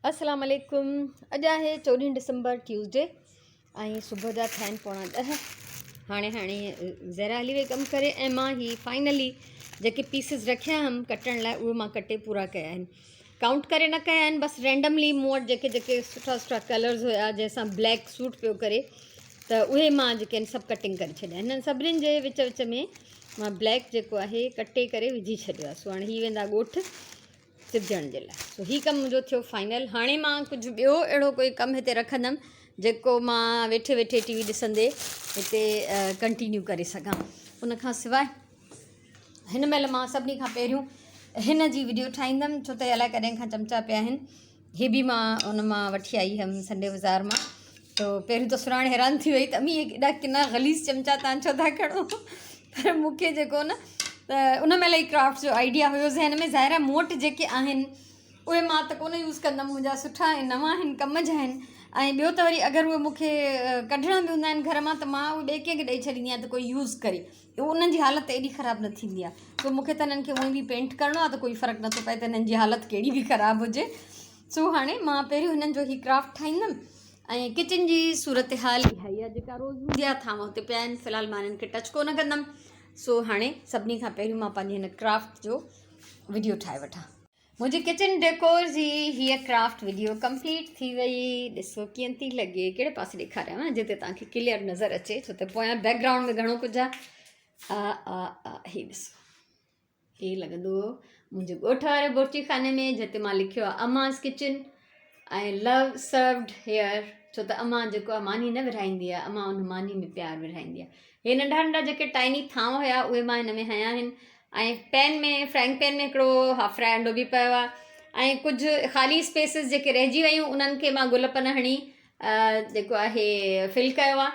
السلام عليڪم اڄ آهي 14 ڊسمبر ٽيوزڊي ۽ صبح جا ٿيا آهن 9:45. هاڻي هاڻي زهرا هلي وئي ڪم ڪري ۽ مان هي فائنلي جيڪي پيسز رکيا هئم ڪٽڻ لاء اهي مان ڪٽي پورا ڪيا آهن. ڪائونٽ ڪري نه ڪيا آهن، بس رينڊملي مون وٽ جيڪي جيڪي سٺا سٺا ڪلرز هيا جنهن سان بليڪ سوٽ پيو ڪري ته اهي مان جيڪي آهن سڀ ڪٽنگ ڪري ڇڏيا آهن. هنن سڀني جي وچ وچ ۾ مان بليڪ جيڪو آهي ڪٽي ڪري وجهي ڇڏيو آهي. سو هاڻي هي ويندا ڳوٺ سبجڻ جي لاء. سو هي ڪم منهنجو ٿيو فائنل. هاڻي مان ڪجهه ٻيو اهڙو ڪوئي ڪم هتي رکندم جيڪو مان ويٺي ويٺي ٽي وي ڏسندي هتي ڪنٽينيو ڪري سگهان. ان کان سواء هن مهل مان سڀني کان پهريون هن جي وڊيو ٺاهيندم ڇو ته الائي ڪڏهن کان چمچا پيا آهن. هي به مان ان مان وٺي آئي هيم سنڊي بازار مان. تو پهريون ته سراڻ حيران ٿي وئي ته امي ايڏا ڪنا غليظ چمچا تان ڇو ٿا کڻو، پر مون کي جيڪو نه ته ان مهل ئي ڪرافٽ جو آئيڊيا هيو ذهن ۾. ظاهر آهي مون وٽ جيڪي آهن اهي مان ته ڪونه يوز ڪندم، منهنجا سٺا ۽ نوان آهن، ڪم جا آهن. ۽ ٻيو ته وري اگر اهي مون کي ڪڍڻا به هوندا آهن گهر مان ته مان اهي ٻئي ڪنهن کي ڏئي ڇڏيندي آهيان ته ڪوئي يوز ڪري، انهن جي حالت ايڏي خراب نه ٿيندي آهي. سو مون کي ته هنن کي هونئن به پينٽ ڪرڻو آهي ته ڪوئي فرق نٿو پئي ته هنن جي حالت ڪهڙي به خراب هجي. سو هاڻي مان پهريون هنن جو هي ڪرافٽ ٺاهيندم ۽ ڪچن جي صورتحال اها ئي آهي جيڪا روز هوندي آهي. ٿانو هتي پيا آهن، في الحال مان هنن کي ٽچ ڪونه ڪندم. سو هاڻي سڀني کان پهريون مان پنهنجي هن ڪرافٽ جو وڊيو ٺاهي وٺان. منهنجي ڪچن ڊيڪور جي هيء ڪرافٽ وڊيو ڪمپليٽ ٿي وئي. ڏسو ڪيئن ٿي لڳي. ڪهڙي پاسي ڏيکاريان جتي توهان کي ڪليئر نظر اچي، ڇو ته پويان بيڪ گرائونڊ ۾ گهڻو ڪجهه آهي. آ آ آ هي ڏسو، هي لڳندو منهنجي ڳوٺ واري بورچي خاني ۾ جتي مان لکيو آهي اماز ڪچن ۽ لو سروڊ هيئر، ڇو ته امان جيڪو آهي ماني نه ورهائيندي آهي، امان ان ماني ۾ پيار ورهائيندي آهي. هي ننڍا ننڍا جيڪي ٽائني ٿانو هيا اهي مان هن ۾ هنيا آهن ۽ پين ۾ فرائنگ پين ۾ هڪڙو هاف فرائي انڊو به پيو آهي ۽ ڪجهه خالي اسپيسز جيڪي رهجي ويون انهن کي مان گل پن هڻي جيڪو آهي فل ڪيو آهي.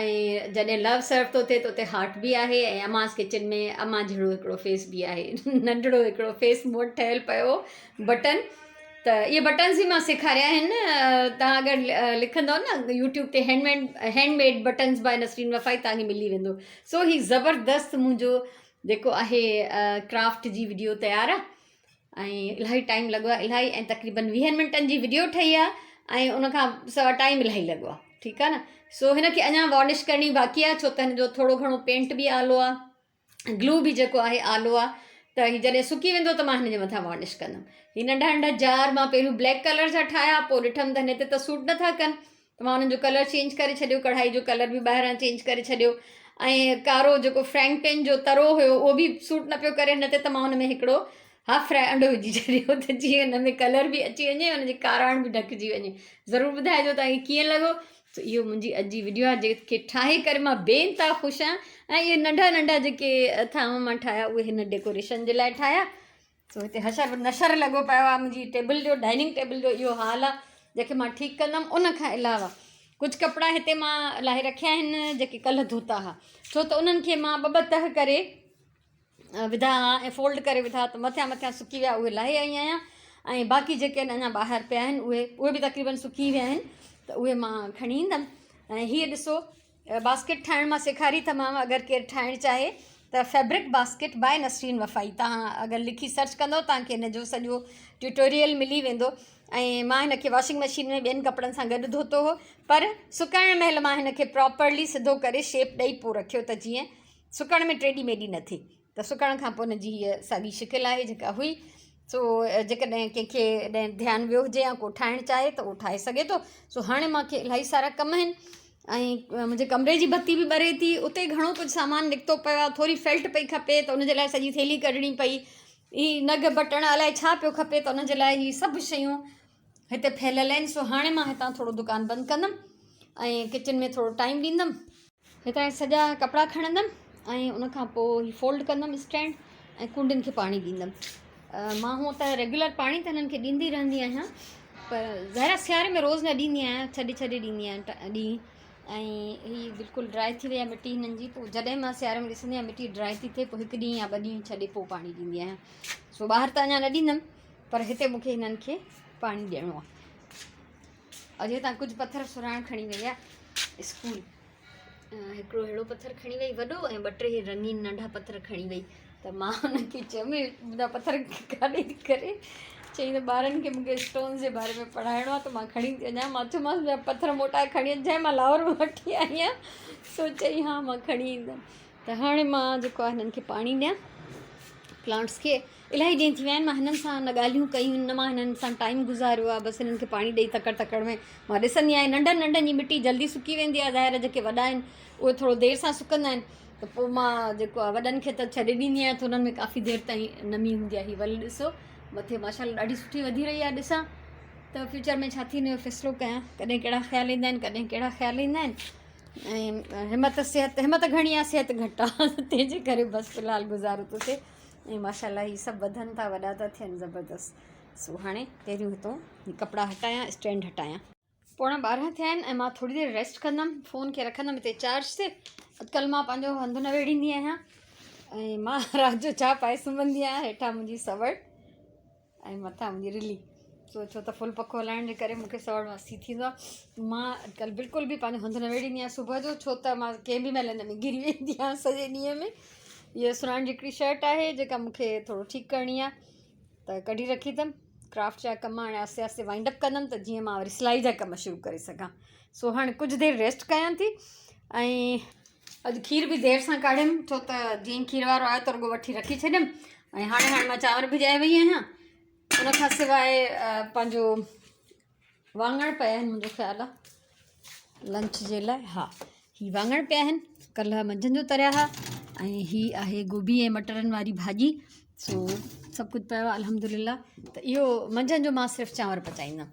۽ جڏهن لو سرو ٿو ٿئي ته اتي هارٽ به آهي ۽ اماز ڪچن ۾ امان جهڙو هڪڙو فيس به آهي، ننڍڙو هڪڙو فيس مون وٽ ٺهيل پيو هو بٽن. ته اهي بٽنس به مان سيکاريا آهن. توهان اگر لکندو نه يوٽيوب تي hand made buttons by Nasreen Wafai توهان کي ملي ويندو. سو هي زبردست منهنجو جيڪو آهي ڪرافٽ جي وڊيو تيار آهي ۽ الاهي ٽائيم لڳو آهي الاهي، ۽ تقريبن 20 منٽن جي وڊيو ٺهي آهي ۽ ان کان سوا ٽائيم الاهي لڳو آهي. ٺيڪ آهي نه. سو هن کي اڃا وارنش ڪرڻي باقي آهي ڇو ته هن جو ٿورو گهڻو پينٽ به آلو آهي، گلو به جيڪو آهي آلو آهي، ته هي جڏهن سڪي ويندو ته مان هن جي مٿان وارنش ڪندم. هي ننڍا ننڍا جار مان پهريون بليڪ ڪلر جا ٺاهيا، پوء ڏٺم ته هن تي ته سوٽ نٿا ڪن ته مان انهن جو ڪلر چينج ڪري ڇڏيو، ڪڙهائي جو ڪلر به ٻاهران چينج ڪري ڇڏيو ۽ ڪارو جيڪو فرائنگ پين جو ترو هيو اهو به سوٽ نه پيو ڪري هن تي ته مان ان ۾ هڪڙو هاف فرائي انڊو وجهي ڇڏيو ته جيئن هن ۾ ڪلر به اچي وڃي ان جي ڪاراڻ به ڍڪجي وڃي. ضرور ٻڌائجو توهان کي ڪيئن لڳو. ته اهو منهنجي اڄ جي وڊيو آهي جيڪي ٺاهي ڪري مان بي انتها خوش آهيان ۽ اهي ننڍا ننڍا جيڪي ٿانو مان ٺاهيا اهي هن ڊيڪوريشن جي لاء ٺاهيا. سو هتي حشر نشر لڳو پيو آهي منهنجي ٽيبل جو، ڊائننگ ٽيبل جو اهو حال آهي جنهن کي مان ٺيڪ ڪندم. ان کان علاوه ڪجهه ڪپڙا هتي مان لاهي رکيا آهن جيڪي ڪلهه ڌوتا هئا، ڇو ته انهن کي مان ٻه ٻه تهه ڪري وڌا هئا ۽ فولڊ ڪري وڌا ته مٿيان مٿيان سڪي ويا، اهي لاهي آئي آهيان ۽ باقي جيڪي آهن اڃا ٻاهر پيا آهن اهي به تقريبن سڪي ويا آهن ته اهي مان کڻي ايندم. ۽ هيء ڏسو باسڪيٽ ٺاهڻ مان سيکاري ٿم اگر ڪير ٺاهڻ چاهي ته فيبرڪ باسڪيٽ باء نسرين وفائي توهان اگر لکي سرچ ڪندو توهان کي هن جو سڄو ٽيوٽوريل ملي ويندو. ۽ مان هن کي واشنگ مشين ۾ ٻين ڪپڙن سان گڏ ڌوتو هو پر سڪائڻ مهل مان هن کي پراپرلي سڌو ڪري شيپ ڏئي پوء رکيو ته جيئن سڪڻ ۾ ٽيڏي ميڏي نه ٿئي. ته سڪڻ کان پوء ان جي هيء ساڳي شڪل آهي جيڪا هئي. سو جيڪڏهن ڪنهن کي ڏهن ڌيان ويو هجي يا ڪو ٺاهڻ چاهي ته اهو ٺاهي سگهي ٿو. سو هاڻي مان کي الاهي سارا ڪم آهن ۽ منهنجي ڪمري جي بتي به ٻري ٿي، اتي گهڻو ڪجهه سامان نڪتو پيو آهي، ٿوري فيلٽ پئي کپي ته ان جي لاء سڄي ٿيلهي ڪڍڻي پئي، هي نگ بٽڻ الائي ڇا پيو کپي ته ان جي لاء هي سڀ شيون هتي ڦهليل آهن. سو هاڻي مان هتان ٿورو دڪان بند ڪندم ۽ ڪچن ۾ ٿورو ٽائيم ڏيندم. هتان سڄا ڪپڙا کڻندم ۽ ان کان پوء هي فولڊ ڪندم اسٽينڊ ۽ ڪونڊين کي پاڻي ڏيندم. مان هونء ته ريگيولر پاڻي ته هنن کي ڏيندي رهندي آهيان پر ظاهر آهي سياري ۾ روز نه ڏيندي آهيان، ڇڏي ڇڏي ڏيندي آهيان ڏينهن. ۽ هي بلڪل ڊرائي ٿي وئي آهي مٽي هنن جي، پوء جڏهن مان سياري ۾ ڏسندي آهيان مٽي ڊرائي ٿي ٿئي پوء هڪ ڏينهن يا ٻه ڏينهن ڇڏي پوء پاڻي ڏيندي آهيان. سو ٻاهر ته اڃا نه ڏيندم پر هتي مون کي هنن کي پاڻي ڏيڻو آهي. اڄ هتان ڪجهه پٿر سراڻ کڻي وئي آهي اسڪول. هڪڙو اهڙو پٿر کڻي وئي وڏو ۽ ٻه ٽي رنگين ننڍا پٿر کڻي وئي ته مان هن کي چيم منهنجا پٿر ڪاڏي ٿي ڪري. چيائين ته ٻارن کي مونکي اسٽونز جي باري ۾ پڙهائڻو آهي ته مان کڻي ٿي وڃان. مان چيومانس منهنجا پٿر موٽائي کڻي اچجانء مان لاهور مان وٺي آئي آهيان. سو چيائين ها مان کڻي ايندم. ته هاڻي مان جيڪو آهي هنن کي پاڻي ڏيان پلانٽس کي. الاهي ڏينهن ٿي ويا آهن مان هنن سان نه ڳالهيون ڪيون آهن نه مان هنن سان ٽائيم گذاريو آهي بس هنن کي پاڻي ڏئي تڪڙ تڪڙ ۾ مان ڏسندي آهيان ننڍن ننڍن جي مٽي جلدي سڪي ويندي آهي ظاهر آهي جيڪي وڏا آهن اهي ٿورو دير سان سڪندا آهن ته پوء مان جيڪو آهي وڏن کي ته ڇڏي ڏيندي آهيان ته انهن ۾ ڪافي دير تائين نمي هوندي آهي هي ول ڏسو مٿي ماشاء الله ڏاڍي سٺي وڌي رهي آهي ڏسان ته فيوچر ۾ ڇا ٿي هن جو فيصلو ڪيان ڪڏهن ڪهڙا خيال ايندا آهن ڪڏهن ڪهڙا خيال ايندا آهن ۽ همت صحت همت گهڻي آهي صحت گهٽ آهي تنهن جي ڪري بس في الحال گذارو ٿو ٿئي ۽ ماشاء الله هي سڀ وڌن ٿا وڏا ٿا ٿين زبردست سو هاڻي پهريون هتو هي ڪپڙا هٽايان اسٽينڊ هٽايان. پوڻا 12 ٿيا آهن ۽ مان ٿوري دير ريسٽ ڪندم فون کي رکندم هتي چارج تي اڄڪلهه مان پنهنجو هنڌ نه ويڙهيندي آهيان ۽ مان رات جو ڇا پائي سمهندي آهيان هيٺان منهنجي سوڙ ۽ مٿان منهنجي رلي سو ڇو ته فل پکو هلائڻ جي ڪري مونکي سوڙ مان سي ٿيندو آهي مان اڄڪلهه بلڪل به پنهنجو هنڌ نه ويڙهيندي آهيان صبح جو ڇو ته مان ڪنهن به مهل هن ۾ گري ويندي آهيان سڄي ڏينهن ۾ هيء سراڻ جي هڪڙي شرٽ آهي جيڪا مونکي ٿورو ٺيڪ ڪرڻي آهي ته ڪڍي رکي اٿم ڪرافٽ جا ڪم هاڻي آهستي آهستي وائنڊ اپ ڪندم ته جيئن مان وري سلائي جا ڪم شروع ڪري سگهان سو هاڻي ڪجهه دير ريسٽ ڪيان ٿي ۽ اڄ کير به دير سان ڪاڙهيم ڇو ته جيئن کير وارو آيو ته رڳو وٺي رکي ڇڏيم ۽ هاڻي هاڻي مان چانور ڀڄائي وئي آهيان ان کان سواء پنهنجو واڱڻ پيا آهن منهنجو خيال آهي لنچ جي لاء ها هي واڱڻ پيا آهن ڪلهه منجهند جو تريا هئا ۽ هي آهي گوبي ۽ مٽرن واري ڀاڄي سو سڀ ڪجهه پيو آهي الحمد لله ته اهو منجهند جو مان صرف چانور پچائيندم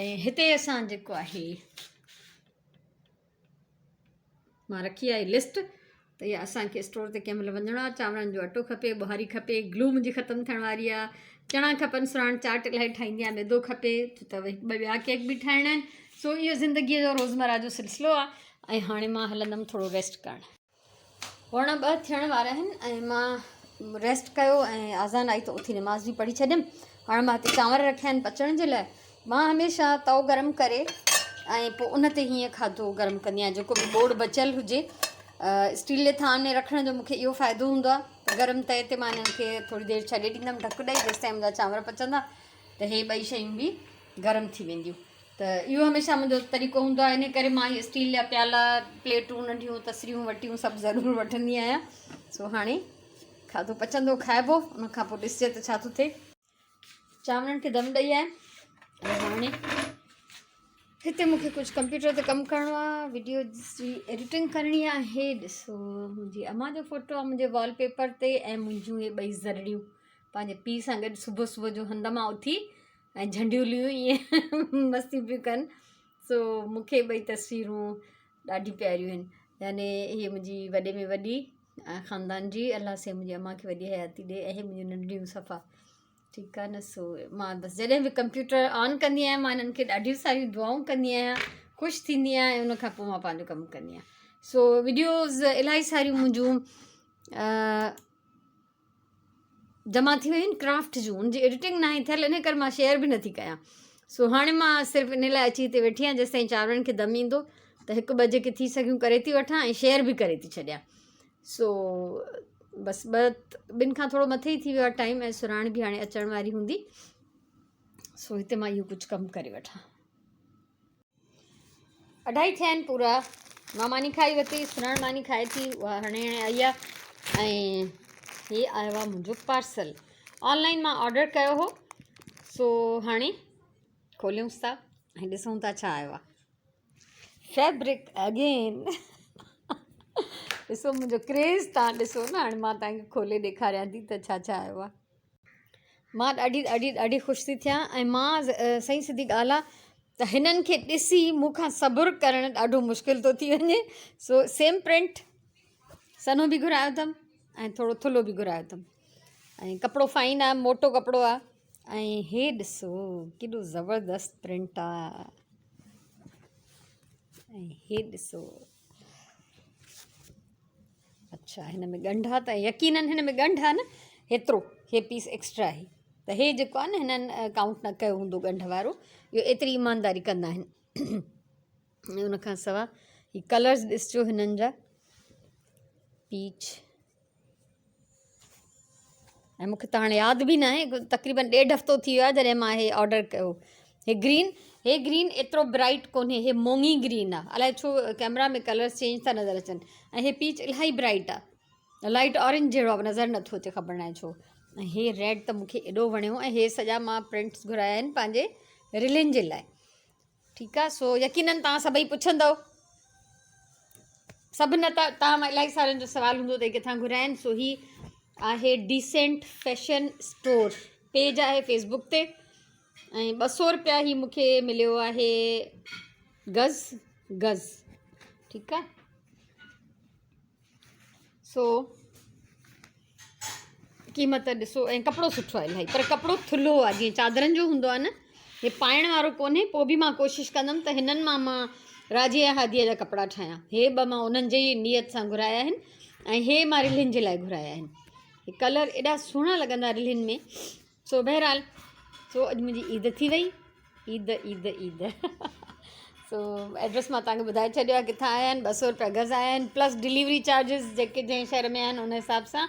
۽ هتي اسان جيڪو آهي مان رکي آهي لسٽ ته اها اسان کي اسٽور تي ڪنهن مهل وڃڻو آهي چانورن جو اٽو کپي ٻهاري کپي گلو منهنجي ختم ٿيڻ واري آهي چڻا کپن سراڻ چاٽ الاهي ٺاهيندي آهي ميدو کپي ڇو ته هڪ ٻه ٻيا ڪيڪ به ٺاهڻا آهن سو اهو زندگيء جو روزمره جو سلسلو آهي ۽ هاڻي مان هلندم ٿورو ريسٽ ڪرڻ پوڻا ٻه ٿيڻ وارا آهن ۽ مان ريسٽ ڪيو ۽ آذان آئي ته اٿي نماز به پڙهي ڇڏيم هاڻي مان هتي چانور رکيا آهن پچڻ جي لاء مان هميشه تئو گرم ڪري ۽ پوء ان تي هيئن کاڌو گرم ڪندي آهيان جيڪو به ٻوڙ بچيل هجي اسٽيل جي ٿانو ۾ رکڻ جو مونکي اهو فائدو هوندو آهي ته گرم تئي تي مان هنن کي ٿوري دير ڇڏي ڏيندم ڍڪ ڏئي جيستائين منهنجا چانور پچندا ته هي ٻئي شيون به گرم ٿي وينديون ته اهو هميشه منهنجو طريقو هوندو آهي ان ڪري مان اهي اسٽيل جا پيالا پليٽون ننڍيون تسريون وٽيون سڀ ضرور وٺندي آهيان سو هاڻي کاڌو پچندو کائبو ان کان پوء ڏسجي ته ڇا ٿو ٿئي چانورن کي دم ڏئي آيم ۽ هاڻي هتي مونکي ڪجهه ڪمپيوٽر تي ڪم ڪرڻو آهي ويڊيو جي ايڊيٽنگ ڪرڻي آهي ڏسو منهنجي امان جو فوٽو آهي منهنجي وال پيپر تي ۽ منهنجون اهي ٻئي زرڙيون پنهنجي پيء سان گڏ صبح صبح جو هنڌ مان اٿي ۽ جهنڊيون ليون ائين مستي پيون ڪن سو مون کي ٻئي تصويرون ڏاڍيون پياريون آهن يعني هيء منهنجي وڏي ۾ وڏي خاندان جي الله سائين منهنجي امان کي وڏي حياتي ڏي ۽ هي منهنجون ننڍڙيون صفا ٺيڪ آهي نه سو مان بس جڏهن به ڪمپيوٽر آن ڪندي آهيان مان هنن کي ڏاڍيون ساريون دعائون ڪندي آهيان خوش ٿيندي آهيان ۽ ان کان پوء مان پنهنجو ڪم ڪندي آهيان سو وڊيوز الاهي ساريون منهنجون جمع ٿي ويون آهن ڪرافٽ جون ان جي ايڊيٽنگ ناهي ٿيل ان ڪري مان شيئر به نٿي ڪيان سو هاڻي مان صرف ان لاء اچي هتي ويٺي آهيان جيستائين چانورن کي دم ايندو ته هڪ ٻه جيڪي ٿي سگهيون ڪري ٿي وٺان ۽ شيئر به ڪري ٿي ڇڏيان سو بس ٻه ٻن کان ٿورو مٿي ئي ٿي ويو آهي ٽائيم ۽ سراڻ به هاڻي اچڻ واري هوندي سو هتي مان اهو ڪجهه ڪم ڪري وٺان اڍائي ٿيا آهن پورا. مان ماني کائي ورتي، سنان ماني کائي ٿي، اها هاڻي هاڻي آئي آهي ۽ هي آيو آهي منهنجو پارسل. آنلائن مان آرڊر ڪيو هو سو هاڻي کوليونس ٿا ۽ ڏسون ٿا ڇا آيو آهي. فيبرڪ اگين ڏسو منهنجو ڪريز تان ڏسو نه هاڻي مان تان کي کولي ڏيکاريان ٿي ته ڇا ڇا آيو آهي. مان ڏاڍي ڏاڍي ڏاڍي خوش ٿي ٿيان ۽ مان صحيح سڌي ڳالهه آهي ته هنن کي ڏسي مون کان صبر ڪرڻ ڏاڍو مشڪل ٿو ٿي وڃي سو سيم پرنٽ سنهو به گهرايو اٿم ۽ ٿورو ٿلهو به گهرايو اٿم ۽ ڪپڙو فائن آهي موٽو ڪپڙو آهي ۽ هي ڏسو ڪيڏو زبردست پرنٽ آهي ۽ هي ڏسو اڇا هن ۾ ڳنڍ آ ته يقينن هن ۾ ڳنڍ آ نه هيترو هي پيس ايڪسٽرا آهي ته هي جيڪو آ نه هنن ڪائونٽ نه ڪيو هوندو ڳنڍ وارو اهو ايتري ايمانداري ڪندا آهن ان کان سوا هي ڪلرز ڏسجو هنن جا پيچ ۽ مون کي ته هاڻي ياد به ناهي تقريبن ڏيڍ هفتو ٿي ويو آهي جڏهن مان هي آرڊر ڪيو هي گرين هي گرين ايترو برائٽ ڪونهي هي مونگي گرين آهي الائي ڇو ڪيمرا ۾ ڪلرس چينج ٿا نظر اچن ۽ هي پيچ الاهي برائٽ آهي لائٽ اورينج جهڙو آهي نظر نٿو اچي خبر ناهي ڇو ۽ هي ريڊ ته مون کي ايڏو وڻيو ۽ هي سڄا مان پرنٽس گهرايا آهن پنهنجي رلين جي لاء ٺيڪ آ سو يقينن توهان سڀئي پڇندؤ سڀ نه ته توهان مان الاهي سارن جو سوال هوندو ته ڪٿان گهرايا آهن سو هي آهي ڊيسينٽ فيشن اسٽور پيج آهي فيسبوڪ تي ۽ 200 روپيا هي مونکي مليو آهي گز گز ٺيڪ آ سو قيمت ڏسو ۽ ڪپڙو سٺو آهي الاهي پر ڪپڙو ٿلهو آهي جيئن چادرن جو هوندو آهي نه هي پائڻ وارو ڪونهي پوء به مان ڪوشش ڪندم ته هنن مان مان راجي ۽ هاديء جا ڪپڙا ٺاهيان هي ٻه مان انهن جي ئي نيت سان گهرايا آهن ۽ هي مان رلين جي لاء گهرايا آهن هي ڪلر ايڏا سهڻا لڳندا رلين ۾ سو بهرحال سو اڄ منهنجي عيد ٿي وئي عيد عيد عيد سو ايڊريس مان تهانکي ٻڌائي ڇڏيو آهي ڪٿان آيا آهن 200 روپيا گز آيا آهن پلس ڊليوري چارجز جيڪي جنهن شهر ۾ آهن ان حساب سان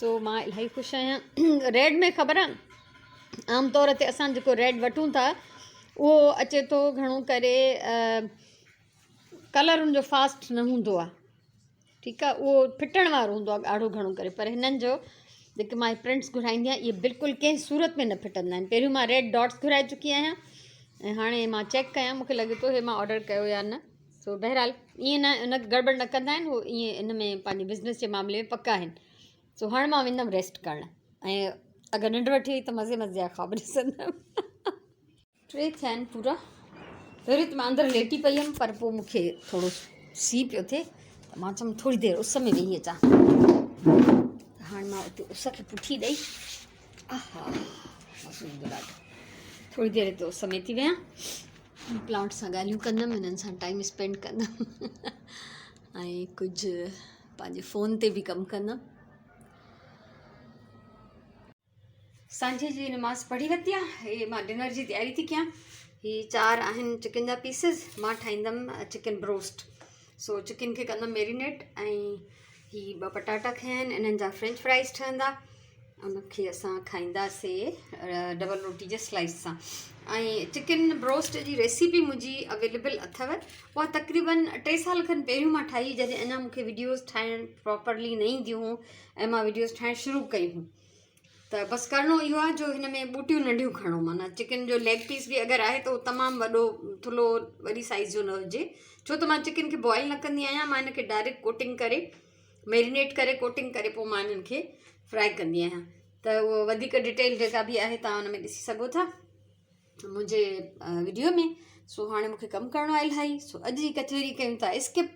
سو مان الاهي خوش آهيان ريڊ ۾ خبر آهي عام طور تي اسان جيڪو ريڊ وٺون ٿا اهو اچي ٿو گهڻو ڪري ڪلر ان جو فاسٽ نه هوندو آهي ٺيڪ آ اهو ڦٽڻ وارو هوندو آ ڳاڙهو گهڻو ڪري پر هنن جو جيڪي مان پرنٽس گهرائيندي آهيان اهي بلڪل ڪنهن صورت ۾ نه ڦٽندا آهن پهريون مان ريڊ ڊاٽس گهرائي چڪي آهيان ۽ هاڻي مان چيڪ ڪيان مونکي لڳي ٿو هي مان آرڊر ڪيو يا نه سو بهرحال ائين نه ان گڙبڙ نه ڪندا آهن هو ائين ان ۾ پنهنجي بزنس جي معاملي ۾ پڪا آهن سو هاڻي مان ويندم ريسٽ ڪرڻ ۽ اگر ننڊ وٺي وئي ته مزي مزي جا خواب ڏسندم ٽي ٿيا آهن پورا. پهريون ته مان اندر ليٽي پئي هيم پر پوء مون کي ٿورو سيء پيو ٿئي ته مان چيم ٿوري دير اس ۾ ويهي اچان. هاڻي مان اتي اس کي پٺي ڏئي آها مزو ايندو ڏاڍو. ٿوري دير اتي اس ۾ ٿي ويهان پلانٽ سان ڳالهيون ڪندم انهن سان ٽائيم اسپينڊ ڪندم ۽ ڪجهه پنهنجي فون تي به ڪم ڪندم. سانجهي جي نماز پڙهي ورتي آ هي مان ڊنر جي تياري ٿي ڪيان هي چار آهن چڪن جا پيسز مان ٺاهيندم چڪن بروسٽ سو چڪن کي ڪندم ميرينيٽ ۽ هي ٻه پٽاٽا کنيا آهن انهن جا فرينچ فرائز ٺهندا ان کي اسان کائينداسي ڊبل روٽي جي سلائس سان ۽ چڪن بروسٽ جي ريسيپي منهنجي اويليبل اٿو اها تقريبن 3 سال کن پهريون مان ٺاهي جڏهن اڃا مونکي وڊيوز ٺاهڻ پراپرلي نه اينديون هيون ۽ مان وڊيوز ٺاهڻ شروع ڪيون هيون ته بس ڪرڻو اهو آهي جو هن ۾ ٻوٽيون ننڍيون کڻو معنيٰ چڪن جو ليگ پيس به اگر آهي ته اهو تمام وڏو ٿلهو وڏي سائيز جو نه هجي ڇو ته مان چڪن کي بوائل نه ڪندي آهيان مان هن کي ڊائريڪٽ ڪوٽنگ ڪري ميرينيٽ ڪري ڪوٽنگ ڪري پوء مان هنن کي فرائي ڪندي آهيان ته اهو وڌيڪ ڊيٽيل جيڪا به آهي توهان ان ۾ ڏسي سگهو ٿا منهنجي وڊيو ۾ سو هاڻي مونکي ڪم ڪرڻو آهي الاهي سو اڄ جي ڪچهري ڪيون ٿا اسڪپ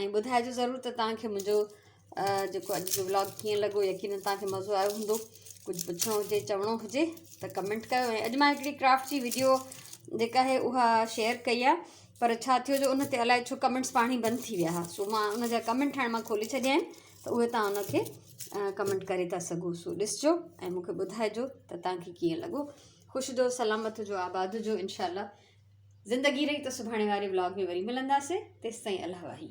۽ ٻڌائجو ضرور ته توهان کي منهنجو جيڪو اڄ جو ولاگ ڪيئن لڳو يقينن توهان کي مزو آيو هوندو ڪجهه پڇڻو هجي چوڻو هجي ته ڪمينٽ ڪيو ۽ اڄ مان هڪڙي ڪرافٽ جي وڊيو جيڪا آهي اها شيئر ڪئي آهي پر ڇا ٿيو جو ان تي الائي ڇو ڪمينٽس پاڻ ئي بند ٿي ويا هئا سو مان ان جا ڪمينٽ هاڻي مان کولي ڇڏيا آهن ته اهي توهان ان کي ڪمينٽ ڪري ٿا سگهو سو ڏسجو ۽ مونکي ٻڌائجو ته توهان کي ڪيئن لڳو خوش هجو سلامت هجو آباد هجو انشاء الله زندگي رهي ته سڀاڻي واري ولاگ ۾ وري ملنداسين تيستائين الله واهي.